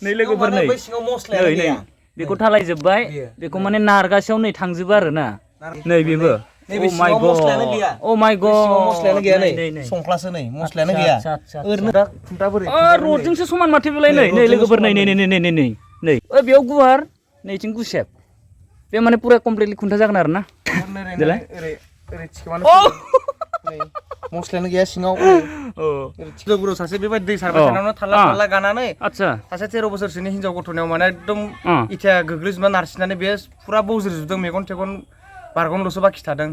नै लोगोफोर बेखौ थालायजोब्बाय बेखौ माने नारगासेयाव नै थांजोबो आरो ना नै बेबो ओ रडजोंसो समान माथो बेलाय नै लोगोफोर नै बेयाव गुवार नैथिं गुसेब बे माने पुरा कमप्लिटलि खुन्था जागोन आरो ना मस्लायानो गैया सिङाव लोगोफोराव सासे बेबायदि दै सारबाय थानायावनो थाल्ला थाल्ला गानानै सासे 13 बोसोरसोनि हिनजाव गथ'नियाव माने एकदम इथाया गोग्लैजोबना नारसिननानै बे फुरा बौज्रोजोबदों मेगन थेगन बारग'नोल'सो बाखि थादों।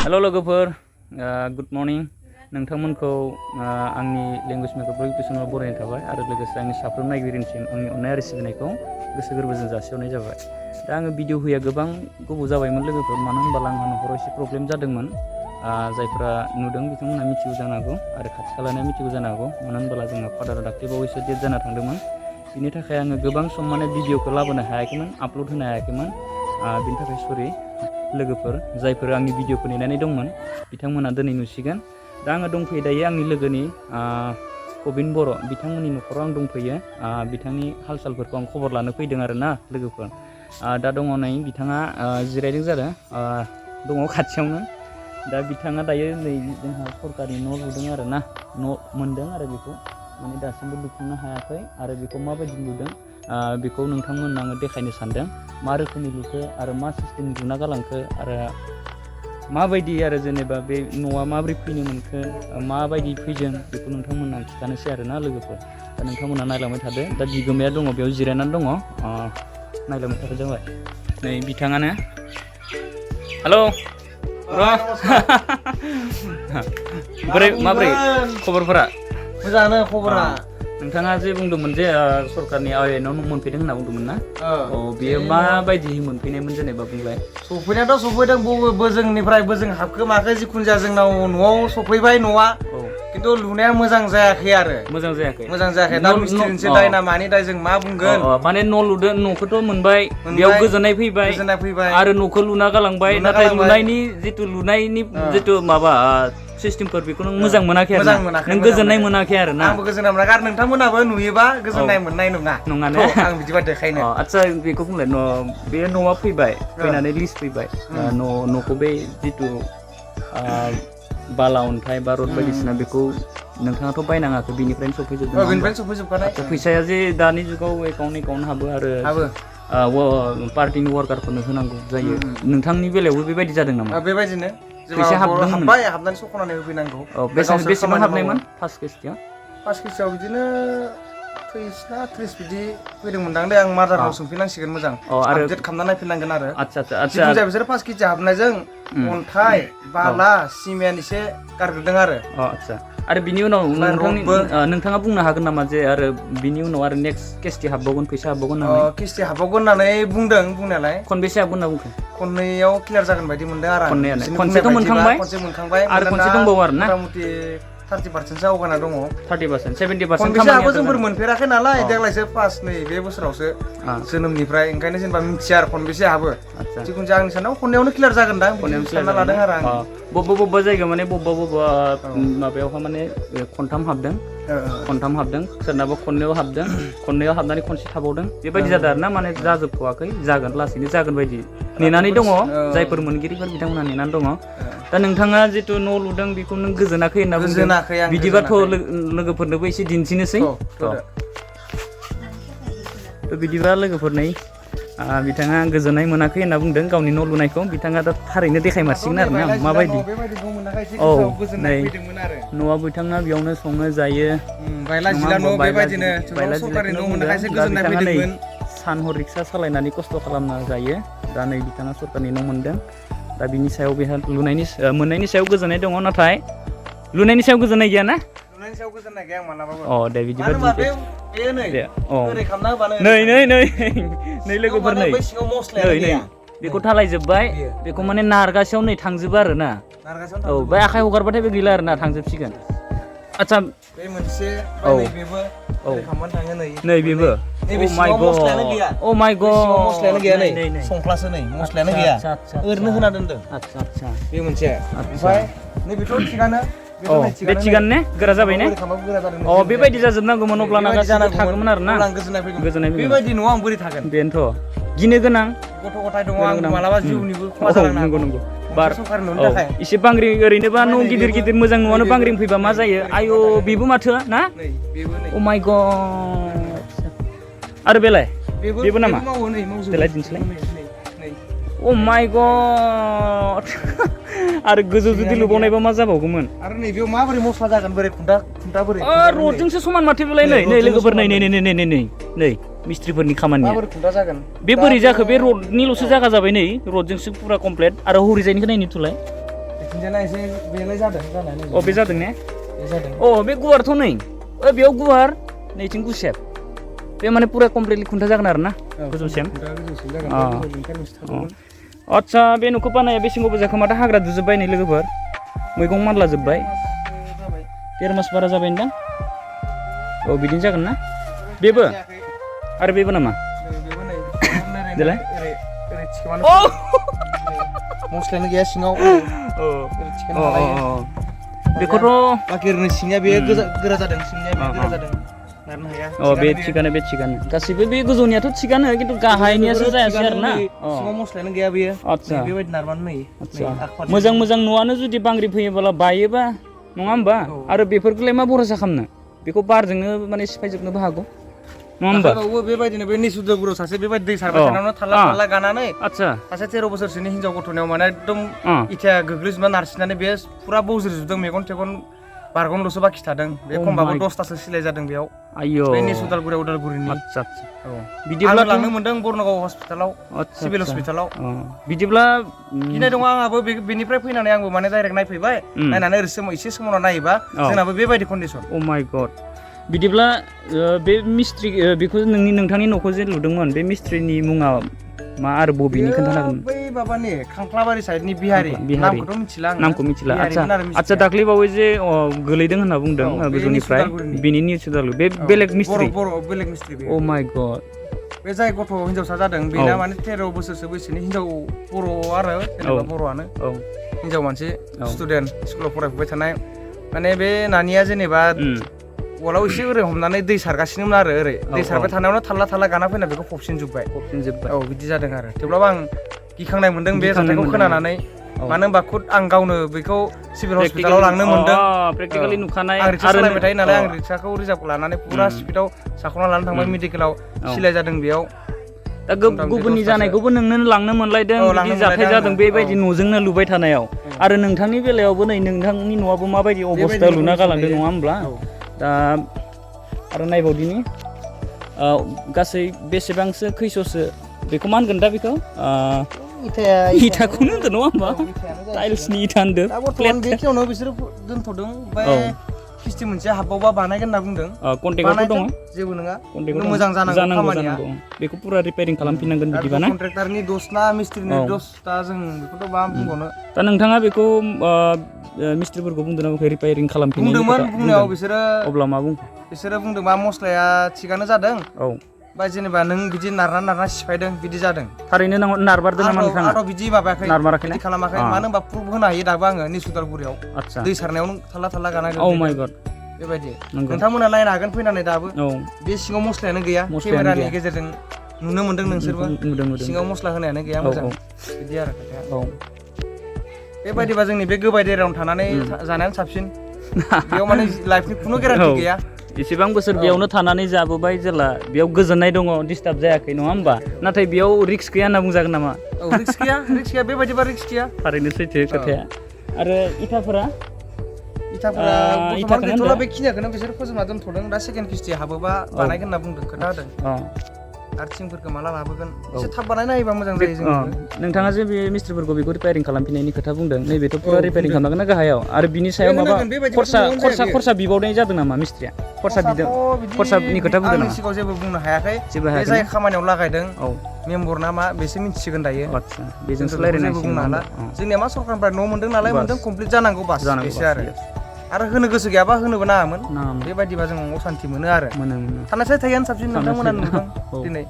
हेल' लोगोफोर गुड मर्निं नोंथांमोनखौ आंनि लेंगुवेज मेकआप इउटुब चेनेलाव बरायनाय थाबाय आरो लोगोसे आंनि साफ्रोम नायगिरिनिसिम आंनि अननाय आरो सिबिनायखौ गोसो गोरबोजों जासिहरनाय जाबाय। दा आङो भिडिअ होया गोबां गोबाव जाबायमोन लोगोफोर मानो होनब्ला आंहा न'खराव एसे प्रब्लेम जादोंमोन जायफ्रा नुदों बिथांमोनहा मिथिगौ जानो हागौ आरो खाथि खालानिया मिथिगौ जानो हागौ मानो होनब्ला जोंहा फादारा दाख्लैबावैसो डेथ जाना थांदोंमोन बिनि थाखाय आङो गोबां सम माने भिडिअखौ लाबोनो हायाखैमोन आपल'ड होनो हायाखैमोन बिनि थाखाय सरि लोगोफोर जायफोर आंनि भिडिअखौ नेनानै दंमोन बिथांमोना दिनै नुसिगोन। दा आङो दंफैयो दायो आंनि लोगोनि कबिन बर' बिथांमोननि न'खराव आं दंफैयो बिथांनि हाल सालफोरखौ आं खबर लानो फैदों आरो ना लोगोफोर दा दङ नै बिथाङा जिरायदों जादों दङ खाथियावनो दा बिथाङा दायो नै जोंहा सरकारि न' लुदों आरो ना न' मोनदों आरो बेखौ माने दासिमबो लुफुंनो हायाखै आरो बेखौ माबायदि लुदों बेखौ नोंथांमोननो आङो देखायनो सानदों मा रोखोमनि लुखो आरो मा सिस्टेमनि लुना गालांखो आरो माबायदि आरो जेनेबा बे न'आ माबोरै फैनो मोनखो माबायदि फैदों बेखौ नोंथांमोननो आं खिथानोसै आरो ना लोगोफोर दा नोंथांमोनहा नायलांबाय थादो दा बिगोमाया दङ बेयाव जिरायनानै दङ नायलांबाय थादो जाबाय नै बिथाङानो हेल' बोरै माबोरै खबरफोरा मोजाङानो खबरा नोंथाङा जे बुंदोंमोन जे सरकारनि आयेनाव मोनफैदों होनना बुंदोंमोन ना बेयो माबायदि मोनफैनायमोन जेनेबा बुंलाय सफैनायाथ' सफैदों बोजोंनिफ्राय बोजों हाबखो माखो जिखुनु जाया जोंनाव न'आव सफैबाय न'आ खिन्थु लुनाया मोजां जायाखै आरो मोजां जायाखै दा मिस्ट्रिनिसो दाय ना मानि दाय जों मा बुंगोन माने न' लुदों न'खौथ' मोनबाय बेयाव गोजोननाय फैबाय आरो न'खौ लुना गालांबाय नाथाय लुनायनि जिथु माबा सिस्टेमफोर बेखौ नों मोजां मोनाखै आरो नों गोजोननाय मोनाखै आरो ना आंबो गोजोननाय मोनाखै आरो नोंथांमोनाबो नुयोबा गोजोननाय मोननाय नङा ने आं बिदिबा देखायनो आदसा बेखौ बुंलाय बे न'आ फैबाय फैनानै लिस्ट फैबाय न'खौ बे जिथु बाला अन्थाइ बा रड बायदिसिना बेखौ नोंथाङाथ' बायनाङाखै बेनिफ्रायनो सफैजोबखानाय फैसाया जे दानि जुगाव एकाउन्ट हाबो आरो पार्टिनि वार्कारफोरनो होनांगौ जायो नोंथांनि बेलायावबो बेबायदि जादों नामा बेबायदिनो फैसा हाबनानै सख'नानै होफैनांगौ बेसेबां हाबनायमोन फार्स्ट किस्तियाव बिदिनो 30 बिदि फैदोंमोनदां दे आं मादारनाव सोंफिननांसिगोन मोजां आपडेट खालामना नायफिननांगोन आरो जिखुनु जाया बिसोरो 5 केजि हाबनायजों अन्थाइ बाला सिमेन्ट एसे गारग्रोदों आरो बिनि उनाव नोंथाङा बुंनो हागोन नामा जे आरो बिनि उनाव आरो नेक्स्ट किस्ति हाबबावगोन फैसा हाबबावगोन किस्ति हाबबावगोन होननानै बुंदों बुंनायालाय खनबेसे हाबगोन होनना बुंखो खननैयाव क्लियार जागोन बायदि मोनदों आरो खनसेथ' मोनखांबाय आरो खनसे दंबावो आरो ना मथा-मथि 30% आवगायना दङ 30% 70% खनबेसेआबो जोंफोर मोनफेराखै नालाय देग्लायसो फार्स्ट नै बे बोसोरावसो जोनोमनिफ्राय ओंखायनो जेनेबा मिथिया आरो खनबेसे हाबो जिखुनु जाया आंनि साननायाव खननैयावनो क्लियार जागोन दां सानना लादों आरो आं बबेबा जायगायाव माने बबेबा माबायावहा माने खनथाम हाबदों सोरनाबा खननैयाव हाबनानै खनसे थाबावदों बेबायदि जादों आरो ना माने जाजोबथ'वाखै जागोन लासैनो जागोन बायदि नेनानै दङ जायफोर मोनगिरिफोर बिथांमोनहा नेनानै दङ दा नोंथाङा जिथु न' लुदों बेखौ नों गोजोनाखै होनना बुंदों बिदिबाथ' लोगोफोरनोबो एसे दिन्थिनोसै बिदिबा लोगोफोरनै बिथाङा गोजोननाय मोनाखै होनना बुंदों गावनि न' लुनायखौ बिथाङा दा थारैनो देखायमारसिगोन आरो ना माबायदि नै न'आ बिथाङा बेयावनो सङो जायो सान हर रिक्सा सालायनानै खस्थ' खालामना जायो दा नै बिथाङा सरकारनि न' मोनदों दा बिनि सायाव बेहा मोननायनि सायाव गोजोननाय दङ नाथाय लुनायनि सायाव गोजोननाय गैया ना दे बिदिबा नै लोगोफोर नै बेखौ थालायजोब्बाय बेखौ माने नारगासेयाव नै थांजोबो आरो ना बे आखाइ हगारबाथाय बे गैला आरो ना थांजोबसिगोन आदसा बे मोनसे नैबेबो नै बेबो नैबे सिङाव मस्लायानो गैया Oh my god सिङाव मस्लायानो गैया नै नै संख्लासो नै मस्लायानो गैया ओरैनो होना दोनदों आतसा बे मोनसे ओमफ्राय नैबेथ' थिगानो बे थिगानो ने गोरा जाबाय ने अ बेबायदि जाजोबनांगौमोन अब्लाना गासैबो थागौमोन आरोना गोजोननाय फैगोन बेबायदि न'आव आं बोरै थागोन बेनोथ' गिनो गोनां गथ' गथाय दङ आं मालाबा जिउनिबो खहा जानो हागौ नंगौ बार एसे बांग्रिं ओरैनोबा न' गिदिर गिदिर मोजां न'आनो बांग्रिं फैबा मा जायो आयौ बेबो माथो ना अ माय गड आरो बेलाय बेबो नामा देलाय दिन्थिलाय अ माय गड आरो गोजौ जुदि लुबावनायबा मा जाबावगौमोन आरो नैबेयाव माबोरै मस्ला जागोन बोरै खुन्था बोरै रडजोंसो समान माथो बेलाय नै लोगोफोर नै मिस्ट्रिफोरनि खामानिया माबोरै खुन्था जागोन बे बोरै जाखो बे रडनिल'सो जागा जाबाय नै रडजोंसो पुरा कमप्लिट आरो हरिजाइनिखौ नायनोथुलाय बिथिंजायना एसे बेलाय जादों जानानै अ बे जादों ने बे जादों अ बे गुवारथ' नै बेयाव गुवार नैथिं गुसेब बे माने पुरा कमप्लिटलि खुन्था जागोन आरो ना गोजौसिम आदसा बे न'खौ बानाया बेसे गोबाव जाखो माथो हाग्रा दुजोब्बाय नै लोगोफोर मैगं मानला जोब्बाय 13 मास बारा जाबाय नोंदां औ बिदिनो जागोन ना बेबो आरो बेबो नामा देलाय मस्लायानो गैया सिङाव बेखौथ' बाखि ओरैनो सिंनिया बे गोरा जादों सिंनिया बे गोरा जादों नारनो हाया बे थिगानो गासैबो बे गोजौनियाथ' थिगानो खिन्थु गाहायनियासो जायासै आरो ना सिङाव मस्लायानो गैया बेयो आदसा बेबायदि नारबानो नै मोजां न'आनो जुदि बांग्रि फैयोब्ला बायोबा नङा होमबा आरो बेफोरखौलाय मा भरसा खालामनो बेखौ बारजोंनो माने सिफायजोबनोबो हागौ नङा होमबा बेबायदिनो बे निसुदरपुराव सासे बेबायदि दै सारबाय थानायावनो थाल्ला गानानै आदसा सासे 13 बोसोरसोनि हिनजाव गथ'नियाव माने एकदम इथाया गोग्लैजोबना नारसिननानै बे फुरा बौज्रिजोबदों मेगन थेगन बारगनल'सो बाखि थादों बे खमबाबो 10थासो सिलाय जादों बेयाव आयौ बे उदालगुरिनि आदसा बिदिब्ला लांनो मोनदों बर्नगाव हस्पिटालाव सिभिल हस्पिटालाव बिदिब्ला गिनाय दङ आंहाबो बेनिफ्राय फैनानै आंबो माने डाइरेक्ट नायफैबाय नायनानै एसे समावनो नायोबा जोंनाबो बेबायदि कन्डिसन अ माय गड बिदिब्ला बे मिस्ट्रि बेखौ नोंथांनि न'खौ जे लुदोंमोन बे मिस्ट्रिनि मुङा मा आरो बबेनि खोन्थानो हागोन बै माबानि खांख्लाबारि साइडनि बिहारि नामखौथ' मिथिला आं नामखौ मिथिला आदसा दाख्लै बावै जे गोलैदों होनना बुंदों गोजौनिफ्राय बिनि निउसदालु बे बेलेग मिस्ट्रि बेलेग मिस्ट्रि अ माय गड बे जाय गथ' हिनजावसा जादों बेना माने 13 बोसोरसो बैसोनि हिनजाव बर' आरो जेनेबा बर'आनो हिनजाव मानसि स्टुडेन्ट स्कुलाव फरायफुबाय थानाय माने बे नानिया जेनेबा वालाव एसे ओरै हमनानै दै सारगासिनोमोन आरो ओरै दै सारबाय थानायावनो थाल्ला गाना फैना बेखौ फबसिनजोब्बाय औ बिदि जादों आरो थेवब्लाबो आं गिखांनाय मोनदों बे जाथायखौ खोनानानै मानो होनबा खुद आं गावनो बेखौ सिभिल हस्पिटालाव लांनो मोनदों प्रेक्टिकेलि नुखानाय आं रिक्सा सालायबाय थायो नालाय आं रिक्साखौ रिजार्भ लानानै पुरा स्पिडाव साख'ना लानो थांबाय मेडिकेलाव सिलाय जादों बेयाव दा गुबुननि जानायखौबो नोंनो लांनो मोनलायदों बिदि जाथाय जादों बेबायदि न'जोंनो लुबाय थानायाव आरो नोंथांनि बेलायावबो नै नोंथांनि न'आबो माबायदि अबस्था लुना गालांदों नङा होमब्ला दा आरो नायबावदिनि गासै बेसेबांसो खैस'सो बेखौ मा होनगोन दा बेखौ इथाखौनो होनदों नङा होमबा टाइल्सनि इथा होनदों बेखिनियावनो बिसोरो दोनथ'दों ओमफ्राय किस्टि मोनसे हाबबावबा बानायगोन होनना बुंदों कन्ट्रेक्टआवथ' दङ जेबो नङा मोजां जानांगौ खामानिया बेखौ पुरा रिपेयारिं खालामफिननांगोन बिदिबा ना कन्ट्रेक्टरनि दस ना मिस्ट्रिनि दस दा जों बेखौथ' मा बुंबावनो दा नोंथाङा बेखौ मिस्ट्रिफोरखौ बुंदों ना रिपेयारिं खालामफिननायनि बुंदोंमोन बुंनायाव बिसोरो अब्ला मा बुं बिसोरो बुंदों मा मस्लाया थिगानो जादों बा जेनेबा नों बिदि नारना सिफायदों बिदि जादों थारैनो नारबारदों नामा नोंथाङा आंथ' बिदि माबायाखै नारमाराखै बिदि खालामाखै मानो होनबा प्रुफ होनो हायो दाबो आङो निसुदालगुरियाव दै सारनायावनो थाल्ला गाना औ माय गड बेबायदि नोंथांमोना नायनो हागोन फैनानै दाबो बे सिङाव मस्लायानो गैया केमेरानि गेजेरजों नुनो मोनदों नोंसोरबो सिङाव मस्ला होनायानो गैया मोजां बिदि आरो खोथाया बेबायदिबा जोंनि बे गोबाय देरायावनो थानानै जानायानो साबसिन बेयाव माने लाइफनि खुनु गेरान्टि गैया एसेबां बोसोर बेयावनो थानानै जाबोबाय जेला बेयाव गोजोननाय दङ डिस्टार्ब जायाखै नङा होमबा नाथाय बेयाव रिक्स गैया होनना बुंजागोन नामा रिक्स गैया बेबायदिबा रिक्स गैया थारैनो सैथो खोथाया आरो इथाफोरा गैथ'ला बेखिनियाखौनो बिसोर फोजोबना दोनथ'दों दा सेकेन्ड किस्टि हाबोबा बानायगोन होनना बुंदों खोथा होदों आरो थिंफोरखौ माला लाबोगोन एसे थाब बानायना होयोबा मोजां जायो जों नोंथाङा जे बे मिस्ट्रिफोरखौ बेखौ रिपेयारिं खालामफिननायनि खोथा बुंदों नैबेथ' पुरा रिपेयारिं खालामनांगोन ना गाहायाव आरो बिनि सायाव माबा खरसा बिबावनाय जादों नामा मिस्ट्रिया खरसानि खोथा बुंदों नामा सिगाङाव जेबो बुंनो हायाखै बे जाय खामानियाव लागायदों मेम्बर ना मा बेसो मिथिसिगोन दायो आदसा बेजोंसो रायज्लायनांसिगोन बुंनो हाला जोंनिया मा सरकारनिफ्राय न' मोनदों नालाय मोनदों कमप्लिट जानांगौ बास बेसो आरो आरो होनो गोसो गैयाबा होनोबो नाङामोन बेबायदिबा जों असान्थि मोनो आरो थानायसाय थायैआनो साबसिन नोंथांमोना नुदों दिनै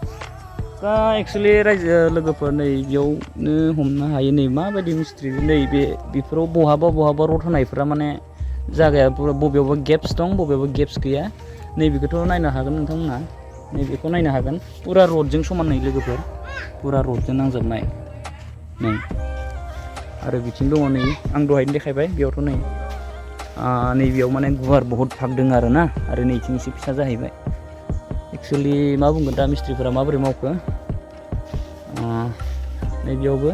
दा एक्सुवेलि रायजो लोगोफोर नै बेयावनो हमनो हायो नै माबायदि मिस्ट्रि नै बेफोराव बहाबा रड होनायफोरा माने जायगाया बबेयावबा गेप्स दं बबेयावबा गेप्स गैया नैबेखौथ' नायनो हागोन नोंथांमोना नैबेखौ नायनो हागोन फुरा रडजों समान नै लोगोफोर फुरा रडजों नांजोबनाय नै आरो बिथिं दङ नै आं दहायनो देखायबाय बेयावथ' नै नैबेयाव माने गुवार बहुद भाग दङ आरो ना आरो नैथिं एसे फिसा जाहैबाय एक्सुवेलि मा बुंगोन दा मिस्ट्रिफोरा माबोरै मावखो नैबेयावबो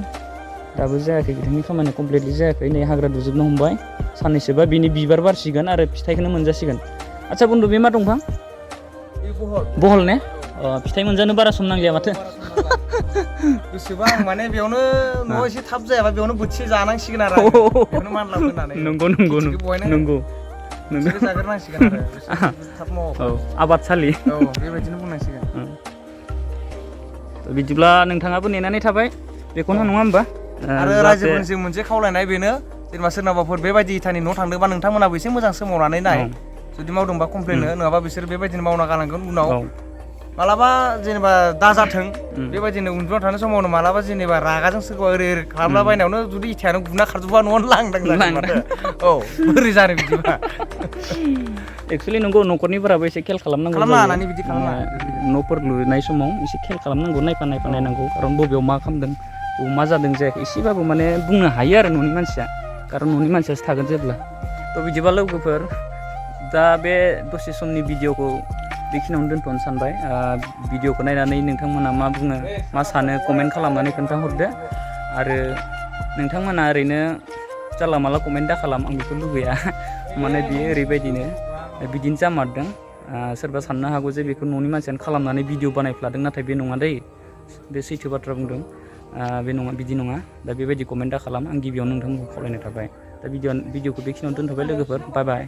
दाबो जायाखै बिथांनि खामानिया कमप्लिटलि जायाखै नै हाग्रा दुजोबनो हमबाय साननैसोबा बिनि बिबार बारसिगोन आरो फिथाइखौनो मोनजासिगोन आदसा बन्दु बे मा दंफां बहल ने फिथाइ मोनजानो बारा सम नांलिया माथो गोसोबा आं माने बेयावनो न'आव एसे थाब जायाबा बेयावनो बोथिसे जानांसिगोन आरो बेयावनो मानलाब होनानै नंगौ जाग्रोनांसिगोन आरो थाब मावो आबादसालि बेबायदिनो बुंनांसिगोन बिदिब्ला नोंथाङाबो नेनानै थाबाय बेखौनो नङा होमबा आरो रायजोफोरनिसिम मोनसे खावलायनाय बेनो जेनेबा सोरनाबाफोर बेबायदि इटानि न' थांदोंबा नोंथांमोनाबो एसे मोजां सोमावनानै नाय जुदि मावदोंबा कमप्लेन हो नङाबा बिसोर बेबायदिनो मावना गालांगोन उनाव मालाबा जेनेबा दाजाथों बेबायदिनो उन्दुना थानाय समावनो मालाबा जेनेबा रागाजों सोरखौबा ओरै खालामलाबायनायावनो जुदि इटायानो गुना खारजोबबा न'आवनो लांदां जागोन माथो बोरै जानो बिदिबा एक्सुवेलि नंगौ न'खरनिफोराबो एसे खेल खालामनांगौ न'फोर लुनाय समाव एसे खेल खालामनांगौ नायफा नायनांगौ खारन बबेयाव मा खालामदों बबेयाव मा जादों जायाखै एसेबाबो माने बुंनो हायो आरो न'नि मानसिया खारन न'नि मानसियासो थागोन जेब्ला थ' बिदिबा लोगोफोर दा बे दसे समनि भिडिअखौ बेखिनियावनो दोनथ'नो सानबाय भिडिअखौ नायनानै नोंथांमोना मा बुङो मा सानो कमेन्ट खालामनानै खोन्थाहरदो आरो नोंथांमोना ओरैनो जानला माला कमेन्ट दा खालाम आं बेखौ लुगैया माने बियो ओरैबायदिनो बिदिनो जामारदों सोरबा साननो हागौ जे बेखौ न'नि मानसियानो खालामनानै भिडिअ बानायफ्लादों नाथाय बे नङा दै बे सैथो बाथ्रा बुंदों बे नङा बिदि नङा दा बेबायदि कमेन्ट दा खालाम आं गिबियावनो नोंथांमोनखौ खावलायनाय थाबाय दा भिडिअखौ बेखिनियावनो दोनथ'बाय लोगोफोर बाय बाय